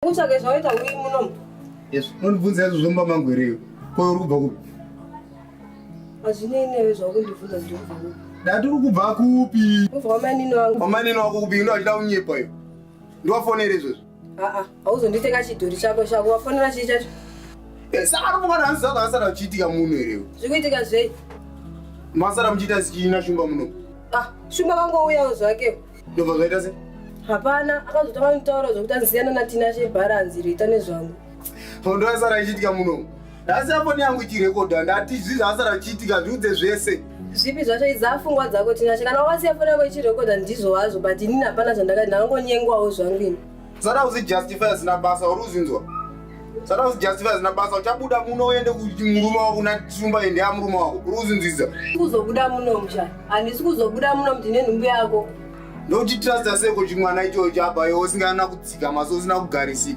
Kutsvake zvawaita uyi muno. Yes, unondibvunza izvo zvomba mangu here iwe? Ko uri kubva kupi? Hazvinei newe zvakundibvunza kuti kubva kupi. Ndati uri kubva kupi? Kubva kwamanini wangu. Kwamanini wako kupi? Ndo achida kunyepa iwe. Ndiwafonera izvozvo. Aa, hauzonditeka chidhori chako chako wafonera chii chacho? Eh, saka ari kufunga hanzi zvakasara zvichiitika muno here iwe? Zvikuitika zvei? Masara muchiita chii naShumba muno? Ah, Shumba vangouyawo zvake. Ndobva zvaita se? Hapana, akazotanga kutaura zvekuti anziyana naTinashe bharanzi riita nezvangu. Hondo yasara ichiitika muno. Ndasiya foni yangu ichirekodha ndati zvi zvasara zvichiitika zviudze zvese. Zvipi zvacho idzi fungwa dzako Tinashe kana wakasiya foni yako ichirekodha ndizvo hazvo but inini hapana zvandakati ndakangonyengwawo zvangu ini. Usada kuzvijustify zvisina basa uri kuzvinzwa. Usada kuzvijustify zvisina basa uchabuda muno uende kumurume wako una Shumba ende yamurume wako uri kuzvinzwisa. Kuzobuda muno musha. Handisi kuzobuda muno ndine nhumbu yako. Ndochitrusta sei kuti mwana ichocho apa iwe usingana kudzika maso usina kugarisika.